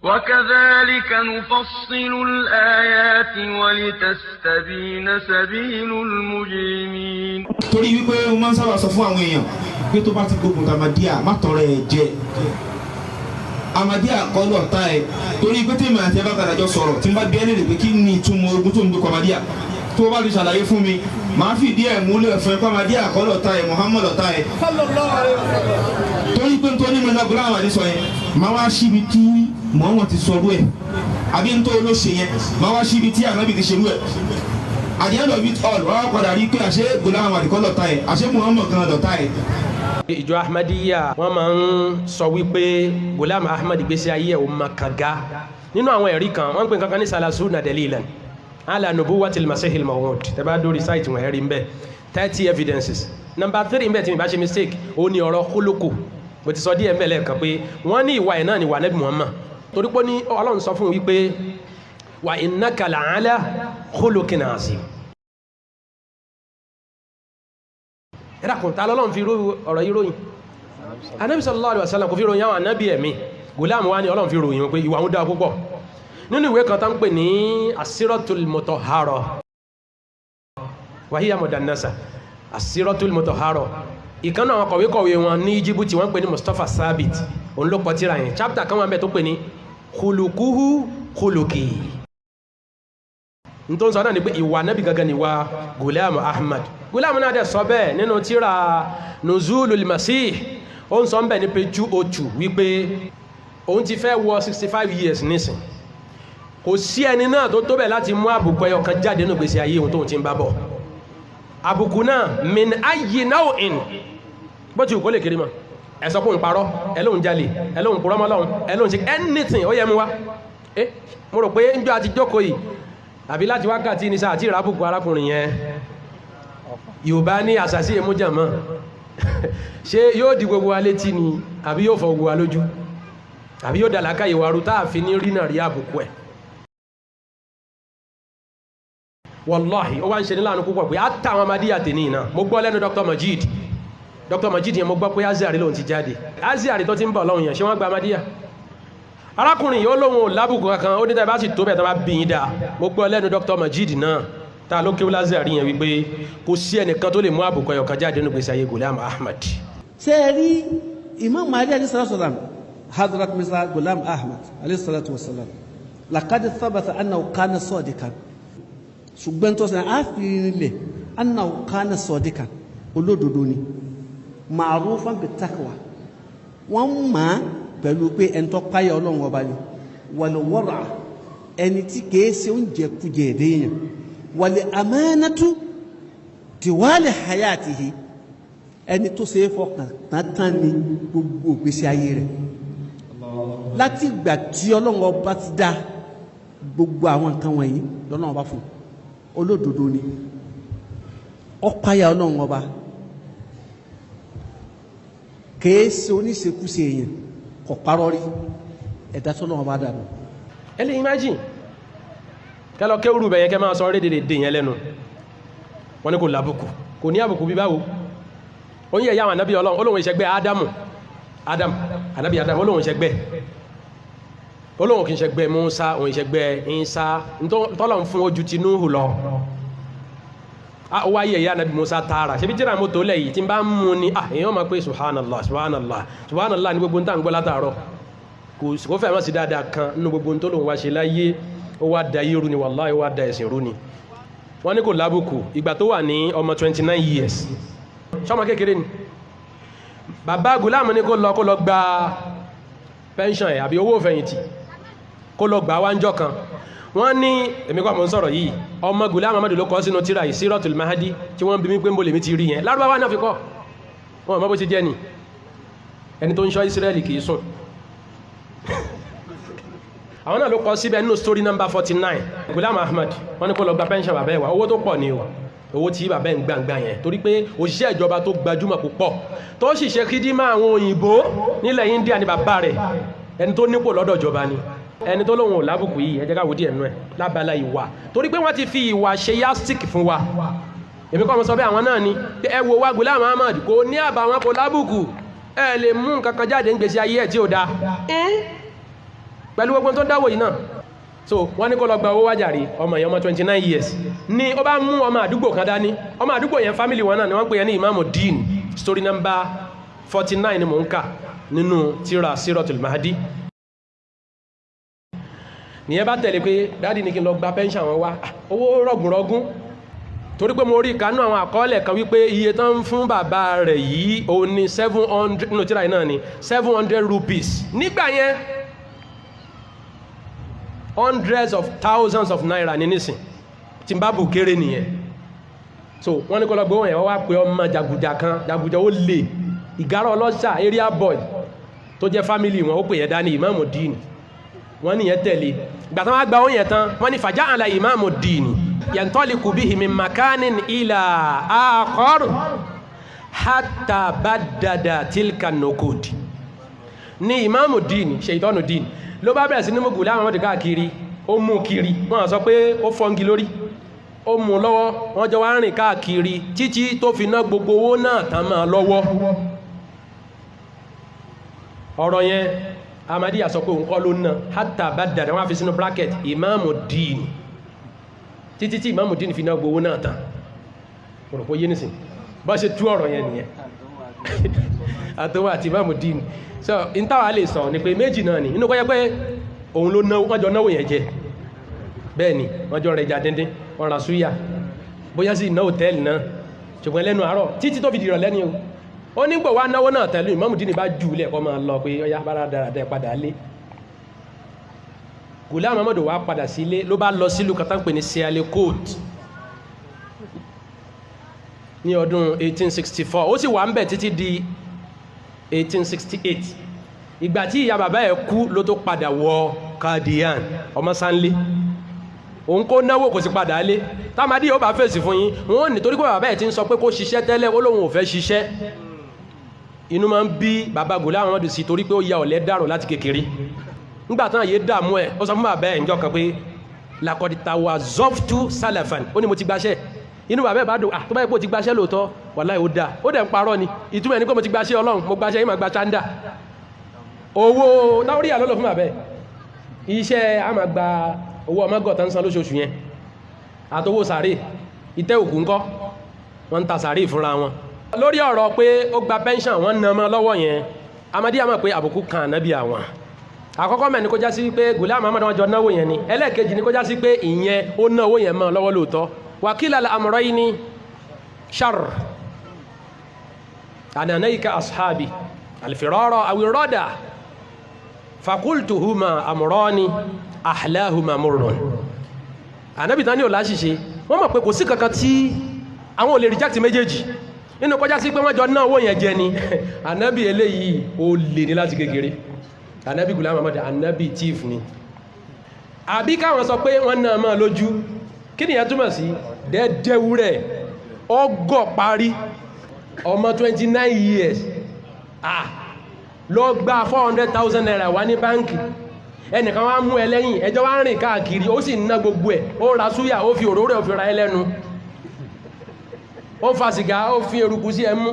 وكذلك نفصل الآيات ولتستبين سبيل المجرمين. Torí wípé mo máa ń sábà sọ fún àwọn èèyàn pé tó bá ti gbógun Ahmadiyya má tọrọ ẹ jẹ. Ahmadiyya kọ́ lọ́ọ̀tá ẹ, torí pé tèmi àti ẹ bá padà jọ sọ̀rọ̀ tí n bá bí ẹ lè pé kí ni ìtumọ̀ ogun tó ń gbé Ahmadiyya, tó o bá ti ṣàlàyé fún mi màá fìdí ẹ̀ múlẹ̀ fún ẹ pé Ahmadiyya kọ́ lọ́ọ̀tá ẹ, Muhammad lọ́ọ̀tá ẹ. Torí pé nítorí mi náà Ghulam Ahmad sọ yẹn, màá wá síbi tí Muhammad ti sọrú ẹ, àbí nítorí ló ṣe yẹn, màá wá síbi tí Ànábì ti ṣerú ẹ. At the end of it all, wọ́n á padà rí pé àṣé Ghulam Ahmad kọ́ lọ́ọ̀tá ẹ, àṣé Muhammad gan lọ́ọ̀tá ẹ. Ìjọ Ahmadiyya wọ́n máa ń sọ wípé Ghulam Ahmad gbèsè ayé ẹ̀ ò máa kànga. Nínú àwọn ẹ̀rí kan wọ́n ń pè nǹkan kan ní salasuna dalilan ala nubuwatil masihil mawud. Tẹ́ bá dórí sáìtì wọn ẹ̀rí ń bẹ 30 evidences. Number 3 ń bẹ tí mi bá ṣe mistake, ó ní ọ̀rọ̀ kólókò. Mo ti sọ díẹ̀ ń bẹ lẹ́ẹ̀kan pé wọ́n ní ìwà ẹ̀ náà ní wà nẹ́bí Muhammad, torí pé ní Ọlọ́run sọ fún wípé wa innaka la'ala khuluqin azim. Ẹ̀dàkùn ta lọ́lọ́run fi ọ̀rọ̀ yìí ròyìn? Ànábì sallallahu alaihi wasallam kò fi ròyìn àwọn ànábì ẹ̀mí. Ghulam wa ni Ọlọ́run fi ròyìn pé ìwà ń dá púpọ̀. Nínú ìwé kan tá ń pè ní Asiratul Mutahhara wa hiya mudannasa, Asiratul Mutahhara, ìkan náà àwọn kọ̀wékọ̀wé wọn ní Íjíbítì wọ́n pè ní Mustapha Sabit, òun ló kọ tírà yẹn. Chapter kan wà ń bẹ tó pè ní khuluquhu khuluqi. N tó ń sọ náà ni pé ìwà nábì gangan ni ìwà Ghulam Ahmad. Ghulam náà dẹ̀ sọ bẹ́ẹ̀ nínú tírà Nuzulul Masih, ó ń sọ ń bẹ̀ ní page 202 wípé òun ti fẹ́ wọ 65 years nísìn, kò sí ẹni náà tó tó bẹ̀ láti mú àbùkù ẹyọ kan jáde nínú ìgbésí ayé òun tóun ti ń bá bọ̀. Àbùkù náà min ayyi naw'in, bó ti wù kó lè kiri mọ́, ẹ sọ pé òun parọ́, ẹ lóun jalè, ẹ lóun purọ́ mọ́ Ọlọ́run, ẹ lóun ṣe anything, ó yẹ mu wá. Mo rò pé ń jọ àti jókòó yìí àbí láti wákàtí ní sáà àti ìrábùkù arákùnrin yẹn. Yorùbá ní àṣàsí èmújàmọ́, ṣé yóò di gbogbo wa létí ni àbí yóò fọ gbogbo wa lójú, àbí yóò dàlákà ìwà ru táà fi ní rí náà rí àbùkù ẹ̀? Wàláhì ó wá ń ṣe níláàánú púpọ̀ pé á tà àwọn Ahmadiyya tèmi náà. Mo gbọ́ lẹ́nu Dr. Majid, Dr. Majid yẹn mo gbọ́ pé Azari lòun ti jáde. Azari tó ti ń bọ̀ lọ́hùn yẹn, ṣé wọ́n gba Ahmadiyya? Arákùnrin yìí ó lóun ò lábùkù kankan, ó ní tẹ́ bá sì tó bẹ́ẹ̀ tó bá bí yín dáa. Mo gbọ́ lẹ́nu Dr. Majid náà tá a ló kéwú Azari yẹn wípé kò sí ẹnìkan tó lè mú àbùkù ẹyọ kan jáde nínú gbèsè ayé Ghulam Ahmad. Ṣé ẹ rí Imam Mahdi alayhi salatu wasalam, Hadrat Mirza Ghulam Ahmad alayhi salatu wasalam, laqad thabata annahu kana sadiqan. Ṣùgbọ́n tó sọ á fi rinlẹ̀ annahu kana sadiqan, olódodo ni, ma'rufan bit-taqwa, wọ́n máa pẹ̀lú pé ẹni tó páyà Ọlọ́run ọba ni, wal wara, ẹni tí kìí ṣe oúnjẹ kújẹ èdè yẹn, wal amanatu tiwali hayatihi, ẹni tó ṣe é fọkàn tán ní gbogbo ìgbésí ayé rẹ̀. Láti ìgbà tí Ọlọ́run ọba ti dá gbogbo àwọn nǹkan wọ̀nyí lọ́lọ́run ọba fún, olódodo ni, ó páyà Ọlọ́run ọba, kìí ṣe oníṣekúṣe èèyàn, kò parọ́ rí, ẹ̀dá tó lọ́wọ́ bá dànù. Ẹ lè imagine kẹlọ kéwúrú bẹ̀yẹn kẹ máa sọ rédèrèdè yẹn lẹ́nu. Wọ́n ní kò lábùkù, kò ní àbùkù bí báwo. Ó ń yẹ ìyá àwọn ànábì Ọlọ́run, olóhùn ìṣẹ́gbẹ́ Ádámù, Ádámù, ànábì Ádámù, olóhùn ìṣẹ́gbẹ́, olóhùn kì í ṣẹgbẹ́ Mùsá, òun ìṣẹ́gbẹ́ Ìsá, tọ́lọ̀ ń fún ojú ti Núhù lọ. Ó wá yẹ ìyá ànábì Mùsá tààrà, ṣebí tíra mo tó lẹ̀ yìí tí n bá ń mu ni, èèyàn máa pé subhanallah subhanallah subhanallah ní gbogbo ń tà ń gbọ́ látàárọ̀. Kò fẹ́ mọ́ sí dáadáa kan nínú gbogbo tó lòun wá ṣe láyé, ó wá da yé rú ni, wàláhì ó wá da ẹ̀sìn rú ni. Wọ́n ní kò lábùkù ìgbà tó wà ní ọmọ 29 years, ṣọ́mọ kékeré ni. Bàbá Ghulam ní kó lọ gba pension ẹ̀ àbí owó ìfẹ̀yìntì, kó lọ gbà wá ń jọ kan. Wọ́n ní èmi kọ́ mọ̀ ń sọ̀rọ̀ yìí, ọmọ Ghulam Ahmad ló kọ́ sínú tírà yìí, Siratul Mahdi, tí wọ́n bí mi pé ń bo lèmi ti rí yẹn. Lárúbáwá náà fi kọ́, wọn mọ̀ bó ṣe jẹ́ ni. Ẹni tó ń ṣọ́ Ísírẹ́lì kì í sùn. Àwọn náà ló kọ síbẹ̀ nínú story number 49. Ghulam Ahmad wọ́n ní kó lọ gba pension bàbá ẹ̀ wá, owó tó pọ̀ ni o, owó tí bàbá ẹ̀ ń gbàǹgbà yẹn, torí pé òṣìṣẹ́ ìjọba tó gbajúmọ̀ púpọ̀ tó sì ṣe kídímà àwọn òyìnbó nílẹ̀ India ni bàbá rẹ̀, ẹni tó nípò lọ́dọ̀ ìjọba ni. Ẹni tó lóun ò lábùkù yìí, ẹ jẹ́ ká wo díẹ̀ nú ẹ̀ lábala ìwà, torí pé wọ́n ti fi ìwà ṣe yastik fún wa. Èmi kọ́ mo sọ bẹ́ẹ̀, àwọn náà ni ẹ wo wa Ghulam Ahmad kò ní àbàwọ́n, kò lábùkù, ẹ lè mú nǹkan kan jáde ń gbèsè ayé ẹ̀ tí ò dáa. Pẹ̀lú gbogbo tó dáwò yìí náà. So wọ́n ní kó lọ gba owó wájàre. Ọmọ yẹn, ọmọ 29 years ni. Ó bá mú ọmọ àdúgbò kan dání. Ọmọ àdúgbò yẹn, family wọn náà ni wọ́n pè yẹn ní Ìmáàmù Dín. Story number 49 ni mò ń kà nínú tírà Siratul Mahdi. Nìyẹn bá tẹ̀lé pé daddy ní kí n lọ gba pension wọn wá. Owó rọ̀gùnrọ̀gùn, torí pé mo rí ìkánú àwọn àkọọ́lẹ̀ kan wípé iye tán ń fún bàbá rẹ̀ yìí, òun ní 700 nínú tírà yìí náà ni, 700 rupees nígbà yẹn, hundreds of thousands of naira ní nísìn tí n bá bù kéré nìyẹn. So wọ́n ní kó lọ gbówó yẹn. Wọ́n wá pé ọmọ jàgùjà kan, jàgùjà ó lè ìgárá ọlọ́ṣà, area boy tó jẹ́ family wọn, ó pè yẹn dání, Ìmáàmù Díìnì. Wọ́n ní yẹn tẹ̀lé. Ìgbà tán wá gba owó yẹn tán, wọ́n ní faja'ala Ìmáàmù Díìnì yantaliqu bihi min makanin ila akhar hatta baddada tilka nuqud. Ní Ìmáàmù Díìnì, Ṣèitọ́nù Díìnì, ló bá bẹ̀rẹ̀ sí ní mú Gùlámù Ahmad káàkiri. Ó mú kiri, wọ́n sọ pé ó fọ́ngi lórí, ó mú lọ́wọ́, wọ́n jọ wá rìn káàkiri títí tó fi ná gbogbo owó náà tán máa lọ́wọ́. Ọ̀rọ̀ yẹn, Ahmadiyya sọ pé òun kọ́ ló ná. Hatta baddada, wọ́n á fi sínú bracket, Ìmáàmù Díìnì, títí tí Ìmáàmù Díìnì fi ná gbogbo owó náà tán. Mo rò pé yé nísìn bá ṣe tú ọ̀rọ̀ yẹn nìyẹn, àtọwọ́ àti Ìmáàmù Díìnì. So n táwa lè sọ ni pé méjì náà ni inú kọ́ yẹ pé òun ló náwó, wọ́n jọ náwó yẹn jẹ. Bẹ́ẹ̀ ni wọ́n jọ rẹja díndín, wọ́n ra súyà, bóyá sì ná hòtẹ́ẹ̀lì náà. Ṣùgbọ́n lẹ́nu àárọ̀ títí tó fi dìrọ̀ lẹ́ni o, ó nígbò wá náwó náà tẹ̀lú, Ìmáàmù Díìnì bá jù ú lẹ̀ kọ́ máa lọ pé ọyá bára dáradá padà lé. Gùlámù Ahmad wá padà sílé, ló bá lọ sílùú kan tá ń pè ní Sialkot ní ọdún 1864. Ó sì wà ń bẹ̀ títí di 1868. Ìgbà tí ìyá bàbá ẹ̀ kú ló tó padà wọ Qadian. Ọmọ sanlé, òun kó náwó, kò sì padà lé. Támadí yóò bá fèsì fún yín, wọn ò ní torí pé bàbá ẹ̀ ti ń sọ pé kó ṣiṣẹ́ tẹ́lẹ̀, ó lóun ò fẹ́ ṣiṣẹ́. Inú máa ń bí bàbá Gùlámù Ahmad sí, torí pé ó ya ọ̀lẹ dàrò láti kékeré. Nígbà tán àyè dààmú ẹ̀, ó sọ fún bàbá ẹ̀ níjọ́ kan pé lakọ̀dìtàwà zọ́ftu salafan, ó ní mo ti gbaṣẹ́. Inú bàbá ẹ̀ bá dùn. Ah, tó bá yẹ kó o ti gbaṣẹ́ lóòótọ́, wàláhì ó dáa. Ó dẹ̀ ń parọ́ ni. Ìtumọ̀ ẹ̀ ní pé mo ti gbaṣẹ́ Ọlọ́run, mo gbaṣẹ́ yìí, máa gba chándà, owó táwọ́ríyà lọ́lọ́ fún bàbá ẹ̀. Iṣẹ́ a máa gba owó ọmọgọ̀ tán san lóṣooṣù yẹn, àtowó sàárè, ìtẹ́ òkú ńkọ́, wọ́n ń ta sàárè fúnra wọn. Lórí ọ̀rọ̀ pé ó gba pension, wọ́n na ọmọ lọ́wọ́ yẹn, Ahmadiyya mọ̀ pé àbùkù kan ànábì àwọn. Àkọ́kọ́ mẹ́ ni kó já sí pé Ghulam Ahmad wọn jọ náwó yẹn ni. Ẹlẹ́ẹ̀kejì ni kó já sí pé ìyẹn ó ná owó yẹn mọ́ lọ́wọ́ lóòótọ́. Wàkílà amrayni shar ananayka ashabi alfirara awi rada fakultuhuma amrani ahlahuma murrun. Ànábì tán ní ò láṣìṣe. Wọ́n mọ̀ pé kò sí kankan tí àwọn ò lè reject méjèèjì nínú kọjá sí pé wọ́n jọ ná owó yẹn jẹ ni. Ànábì eléyìí, ó lè ní láti kékeré. Ànábì Ghulam Ahmad, ànábì thief ni. Àbí káwọn sọ pé wọ́n náà máa lójú, kí nìyẹn túmọ̀ sí? Dẹ́dẹ́wúrẹ́ ọgọ́ parí, ọmọ 29 years, ah, lọ gba ₦400,000 wá ní báńkì. Ẹnìkan wá mú ẹ lẹ́yìn, ẹjọ́ wá rìn káàkiri, ó sì ná gbogbo ẹ̀. Ó ra súyà, ó fi òróró ẹ̀, ó fi ra ẹ lẹ́nu, ó fa sìgá, ó fi eruku sí ẹ mú,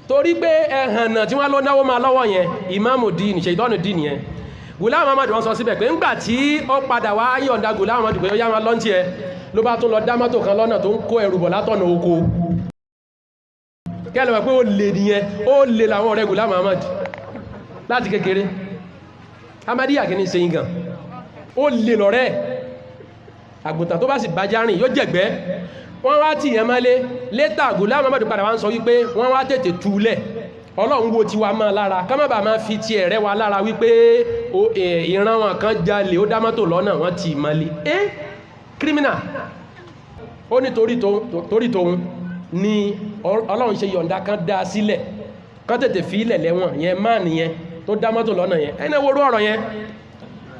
torí pé ẹ̀hànà tí wọ́n lọ náwó máa lọ́wọ́ yẹn. Ìmáàmù Díìnì, Ṣèitọ́nù Díìnì yẹn, Ghulam Ahmad, wọ́n sọ síbẹ̀ pé ńgbà tí ó padà wá yọ̀ǹda Ghulam Ahmad pé ó yá wọn lọ́ntì ẹ, ló bá tún lọ dá mọ́tò kan lọ́nà tó ń kó ẹrù bọ̀ látọ̀nà oko. Kẹ́lẹ̀ mọ̀ pé ó lè nìyẹn, ó lè làwọn ọ̀rẹ́ Ghulam Ahmad láti kékeré. Ahmadiyya kì ní ṣe yín gan, ó lè lọ́rẹ́. Àgùntàn tó bá sì bájá rìn yóò jẹ̀gbẹ́. Wọ́n wá tì yẹn mọ́lé. Later, Ghulam Ahmad padà wá ń sọ wípé wọ́n wá tètè túlẹ̀, Ọlọ́run wo tiwa máa lára, ká má bàa máa fi tiẹ̀ rẹ́ wa lára wípé ìran wọn kan jalè, ó dá mọ́tò lọ́nà, wọ́n tì mọ́lé. Ẹ́ criminal, ó ní torí tóun ni Ọlọ́run ṣe yọ̀ǹda kan dá sílẹ̀, kán tètè fi ilẹ̀ lẹ́wọ̀n yẹn máa nìyẹn tó dá mọ́tò lọ́nà yẹn. Ẹni wo orú ọ̀rọ̀ yẹn,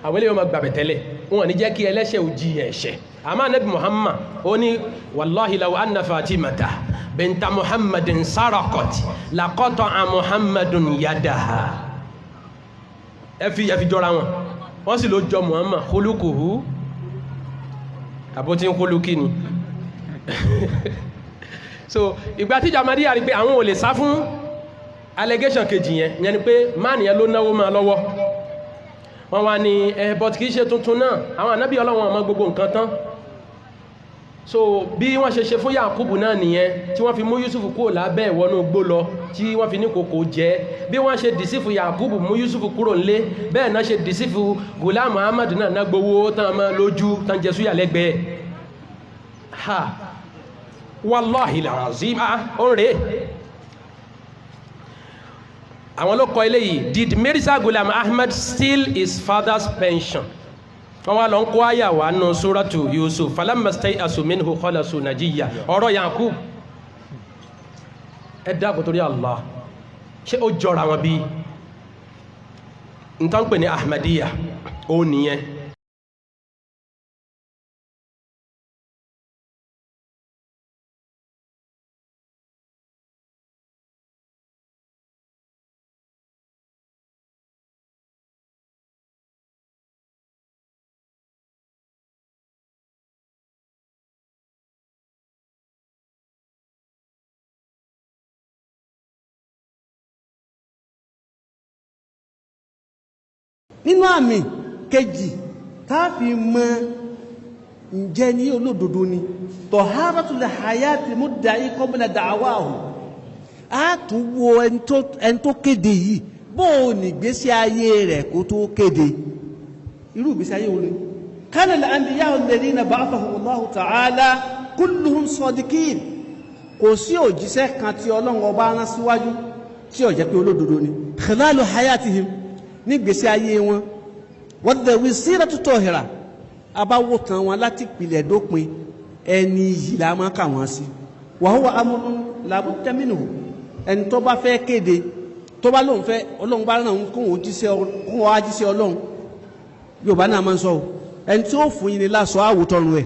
àwọn eléyìí máa gbàbẹ̀ tẹ́lẹ̀, wọn ò ní jẹ́ kí ẹlẹ́ṣẹ̀ ò jí ẹ̀ṣẹ̀. Àmọ́ Anabi Muhammad, ó ní wàláhi law anna Fatimata binta Muhammadin sarakot laqata'a Muhammadun yadaha. Ẹ fi jọra wọn, wọ́n sì ló jọ Muhammad khuluquhu, àbótí ń kólúkí ni. So ìgbà tí Ahmadiyya rí pé àwọn ò lè sá fún allegation kejì yẹn, yẹn ni pé máà nìyẹn ló náwó máa lọ́wọ́. Wọ́n wá ní ẹ but kìí ṣe tuntun náà, àwọn ànábì Ọlọ́run ọmọ gbogbo nǹkan tán. So bí wọ́n ṣe ṣe fún Yakubu náà nìyẹn, tí wọ́n fi mú Yusuf kúrò lábẹ́ ìwọ́nú gbó lọ, tí wọ́n fi ní kòkò jẹ́. Bí wọ́n ṣe dìsífù Yakubu mú Yusuf kúrò ńlé, bẹ́ẹ̀ náà ṣe dìsífù Ghulam Muhammad náà ná gbowó tán mọ́ lójú tán jẹ súyà lẹ́gbẹ̀ẹ́. Ha, wallahi alazim, ah, ó ń rèé. Àwọn ló kọ eléyìí, did Mirza Ghulam Ahmad steal his father's pension? Wọ́n wá lọ ń kó àyà wá nù suratu Yusuf, falamma stay'asu minhu khalasu najiyya, ọ̀rọ̀ Yakub. Ẹ dákun torí Allah, ṣé ó jọra wọn bí? N tán pè ní Ahmadiyya ó nìyẹn. Nínú àmì kejì táàfi mọ̀ ǹjẹ́ ní olódodo ni taharatul hayati mudda'i qabla da'wahu. A tún wo ẹni tó kéde yìí, bó o ní ìgbésí ayé rẹ̀ kó tó kéde, irú ìgbésí ayé wo ni. Kana al-anbiya'u alladhina ba'athahumullahu ta'ala kulluhum sadiqin. Kò sí òjíṣẹ́ kan tí Ọlọ́run ọba rán síwájú tí ó jẹ́ pé olódodo ni. Khilalu hayatihim, nígbèsí ayé wọn, wọ́n síratu tọ́hìrà, abáwòtán wọn láti pìlẹ̀ dópin, ẹni yìí la máa kà wọ́n sí. Wa huwa amrun la budda minhu. Ẹni tó bá fẹ́ kéde, tó bá lóun fẹ́ Ọlọ́run bá ràn án kóun wá jíṣẹ́ Ọlọ́run, Yorùbá náà máa ń sọ o, ẹni tí ó fún yín ni lásọ àwòtọ́run ẹ̀.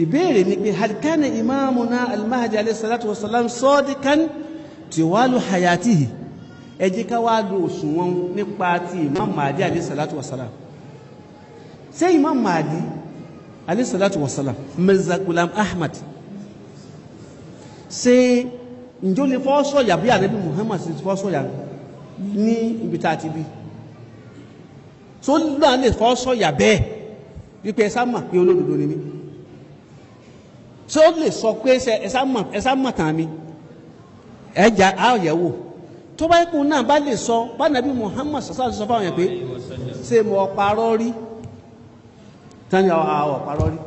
Ìbéèrè ni pé hal kana imamuna al-Mahdi alayhi salatu wa salam sadiqan tiwalu hayatihi. Ẹ jẹ́ ká wá lo òṣùwọ̀n nípa ti Imam Mahdi alayhi salatu wa salam. Ṣé Imam Mahdi alayhi salatu wa salam, Mirza Ghulam Ahmad, ṣé ǹjọ́ lè fọ́ sọ̀yà bí Ànábì Muhammad ṣe fọ́ sọ̀yà ní ibi tá a ti bí? Tó náà lè fọ́ sọ̀yà bẹ́ẹ̀ wípé ẹ sá mọ̀ pé olódodo ni mí? Ṣé ó lè sọ pé ẹ sá mọ̀ tàn mí? Ẹ jà á yẹ̀ wò. Tó bá kún náà bá lè sọ bánàbí Muhammad sọ́sọ́ sọ fáwọn yẹn pé ṣé mo parọ́ rí, tani àwọn parọ́ rí,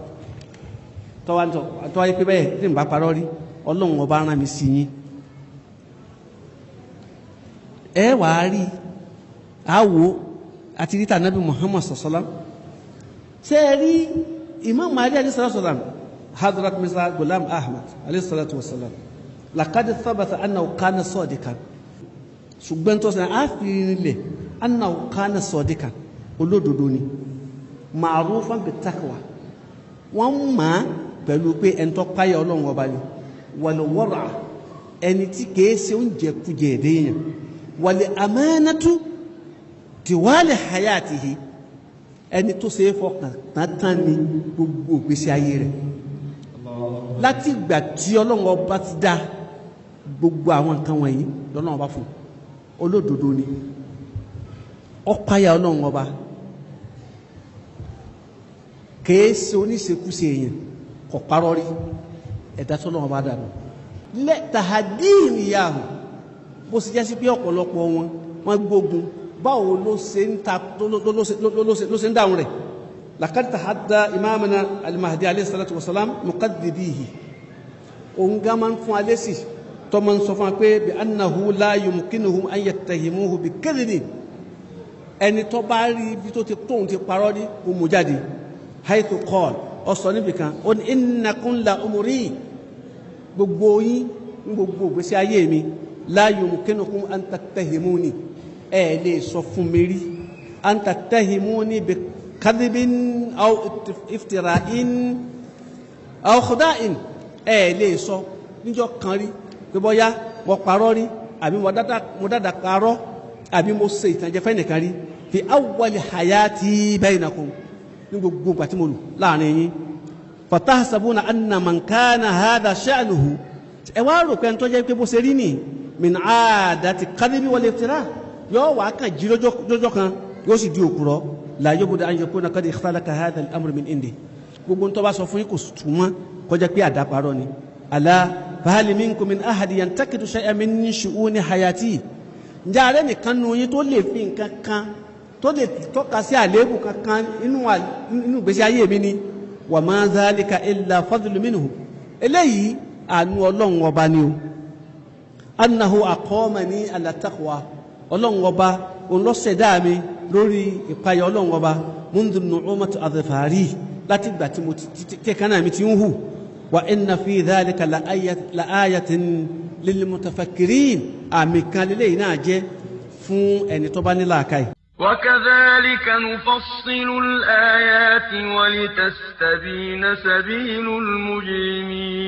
tọ́wá yẹ pé bẹ́ẹ̀ tí n bá parọ́ rí, Ọlọ́run ọba rán mi sí yín. Ẹ wàá rí àwò àti ríta nàbí Muhammad sọ́sọ́lá. Ṣé ẹ rí Imam Mahdi alayhi salatu wa salam, Hadrat Mirza Ghulam Ahmad alayhi salatu wa salam, laqad thabata annahu kana sadiqan. Ṣùgbọ́n tó sọ á fi rinlẹ̀ annahu kana sadiqan, olódodo ni, ma'rufan bit-taqwa, wọ́n mọ̀ á pẹ̀lú pé ẹni tó páyà Ọlọ́run ọba ni, wal wara', ẹni tí kìí ṣe oúnjẹ kújẹ èdè yẹn, wal amanatu tiwali hayatihi, ẹni tó ṣe é fọkàn tán ní gbogbo ìgbésí ayé rẹ̀ láti ìgbà tí Ọlọ́run ọba ti dá gbogbo àwọn nǹkan wọ̀nyí lọ́lọ́run ọba fún un. Olódodo ni, ọ̀páyà Ọlọ́run ọba, kìí ṣe oníṣekúṣe èèyàn, kò parọ́ rí, ẹ̀dá tó Ọlọ́run ọba dànù lẹ́ tàhádìrì ìyáhùn. Bó ṣe jẹ́ sí pé ọ̀pọ̀lọpọ̀ wọn wọ́n gbógun, báwo ló ṣe ń ta ló ṣe ń dáhùn rẹ̀? Laqad tahadda imamuna al-Mahdi alayhi salatu wa salam muqaddibihi. Òun gá máa ń fún alẹ́ sí tó máa ń sọ fún wa pé bí annahu la yumkinuhum an yattahimuhu bi kadhibin. Ẹni tó bá rí ibi tó ti tóun ti parọ́ rí, kó mú jáde. Haythu qala, ó sọ níbi kan, ó ní innakum la umri, gbogbo yín ní gbogbo ìgbésí ayé mi, la yumkinukum an tattahimuni, ẹ lè sọ fún mi rí, an tattahimuni bi kadhibin aw iftira'in aw khuda'in, ẹ lè sọ níjọ́ kan rí pé bóyá mo parọ́ rí, àbí mo dáadáa parọ́, àbí mo ṣe ìtànjẹ fẹ́nìkan rí, fi awwali hayati bainakum, ní gbogbo ìgbà tí mo lò láàrin yín. Fatahsabuna anna man kana hadha sha'nuhu, ẹ wá rò pé ẹni tó jẹ́ pé bó ṣe rí ni, min aadati kadhibi wal iftira, yóò wá kàn jí lọ́jọ́ kan Yóò sì di òkúrọ̀. La yubda an yakuna qad ikhtalaqa hadha al-amr min indi. Gbogbo ń tó bá sọ fún yín kò túmọ̀ kọjá pé àdàparọ́ ni. Ala fahal minkum min ahadi yantakidu shay'an min shu'uni hayati. Ǹjẹ́ ààrẹ nìkan nu yín tó lè fi nǹkan kan tó lè tọ́ka sí àléébù kankan inú ìgbésí ayé mi ni? Wa ma dhalika illa fadlu minhu. Eléyìí àánú Ọlọ́run ọba ni o. Annahu aqamani ala taqwa. Ọlọ́run ọba òun ló ṣẹ̀dá mi lórí ìpayà Ọlọ́run ọba mundu nu'umati adfari, láti ìgbà tí mo ti tẹ́kánná mi ti ń hù. Wa inna fi dhalika la ayatin lil mutafakkirin. Àmì kan lélẹ́yìn náà jẹ́ fún ẹni tó bá ní làákàyè. وكذلك نفصل الآيات ولتستبين سبيل المجرمين.